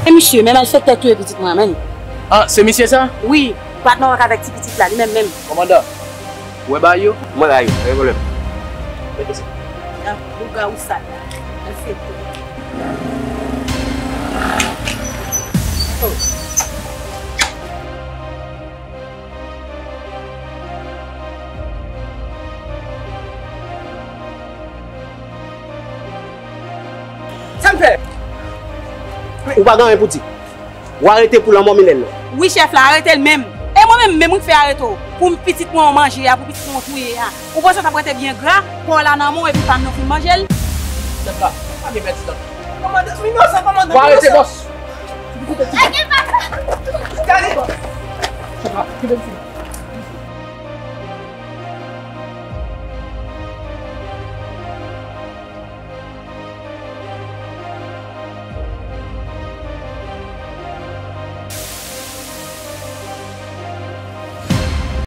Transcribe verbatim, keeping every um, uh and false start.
E misye, men malfektè touye pitit mwen an, menm. Ah, se misye sa? Wi, patnè w ak avèk ti pitit la, li menm menm. Kòmandan, ou wè bagay yo? Mwen la yo, pa gen pwoblèm. Mete sa. Ah, lougawou sal la. Malfektè. Oh. Sa m fè? Ou pa gen anyen pou di. Ou arete pou lanmò Milèn nan. Wi, chèf la, arete l menm. E mwen menm, menm wi k fè arete w. Pou pitit mwen w manje a, pou pitit mwen w touye a. Ou panse w t ap rete byen gra, kò w la nan men w epi pa m nan fin manje l? Chèf la, pa gen pèdi tan. Kòmandan, m inosan, kòmandan, m inosan. Ou arete, bòs. Lage baka. Gade. Chèf la, kite m fini.